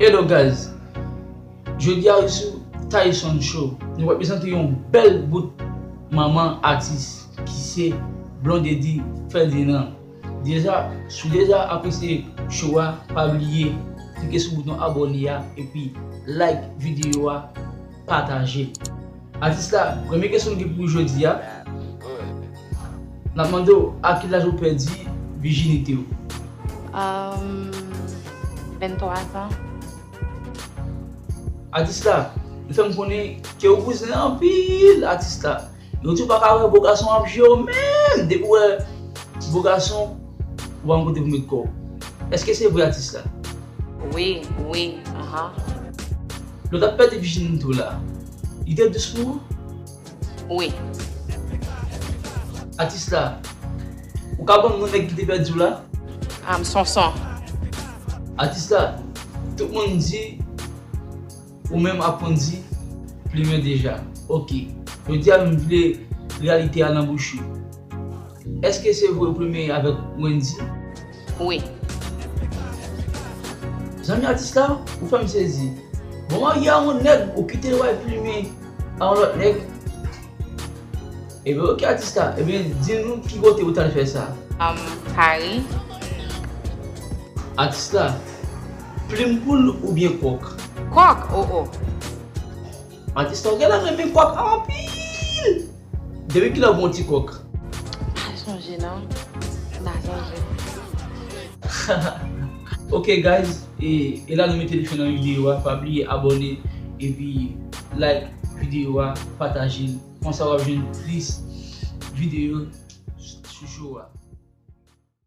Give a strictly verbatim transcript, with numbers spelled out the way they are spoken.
Hello guys, jodi a sou Tyson Show, nou pral prezante yon bèl bout manman atis ki se Blondedy Ferdinand. Deja, si w deja apresye show a, pa bliye klike sou bouton abòne a epi like videyo a, pataje. Atis la, premye kesyon nou gen pou jodi a, n ap mande w a ki laj ou pèdi vijinite w? Um, venntwa zan. Atis la, nou fè m konnen ke ou bouzen anpil, atis la. Yo di w pa ka wè bo gason ap jwe w menm. Depi w wè bo gason, ou pa konn kote pou met kò w. Èske se vre, atis la? Wi, wi, anhan. Lè w t ap pèdi vijinite w la, li te dous pou ou? Wi. Atis la, ou ka ban m non nèg ki te pèdi w la? Um, Sonson. Atis la, tout moun di ou menm ap kondi plimen deja. Ok. Jodi a m vle reyalite a nan bouch ou. Èske se vre ou plimen avèk Wendy? Wi. Zanmi atis la, ou fè m sezi. Bon, marye a yon nèg, ou kite l al plimen a yon lòt nèg? Ebyen, ok, atis la. Ebyen, di nou ki kote ou t al fè sa. Um, Paris. Atis la, plim poul oubyen kòk? Kòk, o o. Atis la, ou genlè renmen kòk anpil. Depi kilè ou gon ti kòk? Pa sonje non. Pa sonje. Ok guys, e, e la nou mete l fen nan videyo a. Pa bliye abòne epi like videyo a, pataje l. Konsa w ap jwenn plis videyo sou show a.